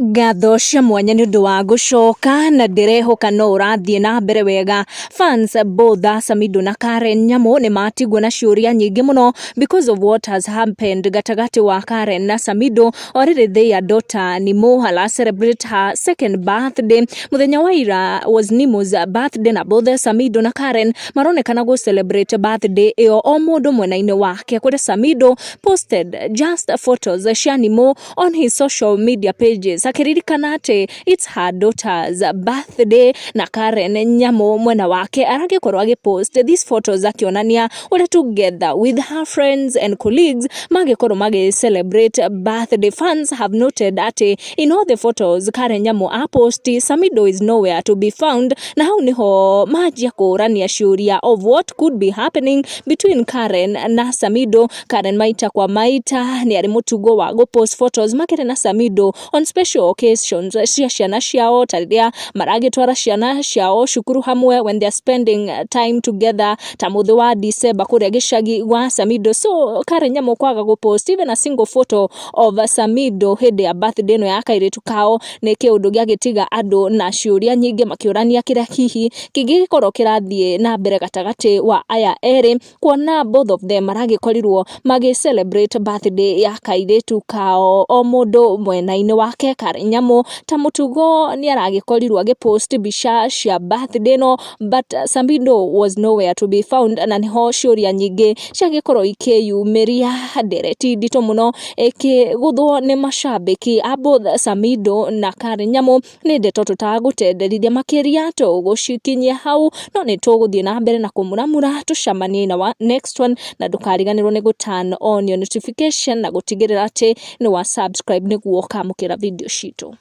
Ngatho cia mwanya nĩ ũndũ wa gũcoka na ndĩrehoka no ũrathiĩ na mbere wega. Fans both Samidoh na Karen Nyamu nĩ matigwo na ciũria nyingĩ mũno because of what has happened gatagatĩ wa Karen na Samidoh. Already their daughter Nimo ala celebrate her second birthday. Mũthenya wa ira was Nimo's birthday na both Samidoh na Karen maronekana gũ celebrate birthday ĩyo o mũndũ mwena-inĩ wake, kũrĩa Samidoh posted just photos cia Nimo on his social media pages akĩririkana atĩ it's her daughter's birthday, na Karen Nyamu mwena wake aragĩkorwo agĩpost these photos akĩonania ũrĩa together with her friends and colleagues magĩkorwo magĩ celebrate birthday. Fans have noted atĩ in all the photos Karen Nyamu aposti, Samidoh is nowhere to be found, na hau niho manjia kũrania ciũria of what could be happening between Karen na Samidoh. Karen maita kwa maita nĩ arĩ mũtugo wa gũpost photos makĩrĩ na Samidoh on special occasions cia ciana ciao, ta rĩrĩa maragĩtwara ciana ciao cukuru hamwe, when they are spending time together, ta mũthĩ wa December kũrĩa gĩcagi gwa Samidoh. So Karen Nyamu kwaga gũpost even a single photo of Samidoh hĩndĩ ya birthday ĩno ya kairĩtu kao nĩ kĩũndũ gĩagĩtiga andũ na ciũria nyingĩ, makĩũrania kĩrĩa hihi kĩngĩgĩkorwo kĩrathiĩ na mbere gatagatĩ wa aya erĩ, kuona both of them maragĩkorirwo magĩ celebrate birthday ya kairĩtu kao o mũndũ mwena-inĩ wake. Karen Nyamu ta mũtugo nĩ aragĩkorirwo agĩpost mbica cia birthday ĩno, but Samidoh was nowhere to be found, na nĩho ciũria nyingĩ ciagĩkorwo ikĩyumĩria, ndereti nditũ mũno ĩkĩgũthwo nĩ macambĩki a both Samidoh na Karen Nyamu. Nĩ ndeto tũtagũtenderithia makĩria, tũgũcikinyia hau, no nĩ tũgũthiĩ na mbere na kũmuramura. Tũcemanie na wa next one, na ndũkariganĩrwo nĩ gũ turn on your notification na gũtigĩrĩra atĩ nĩ wa subscribe nĩguo ũkamũkĩra video citũ.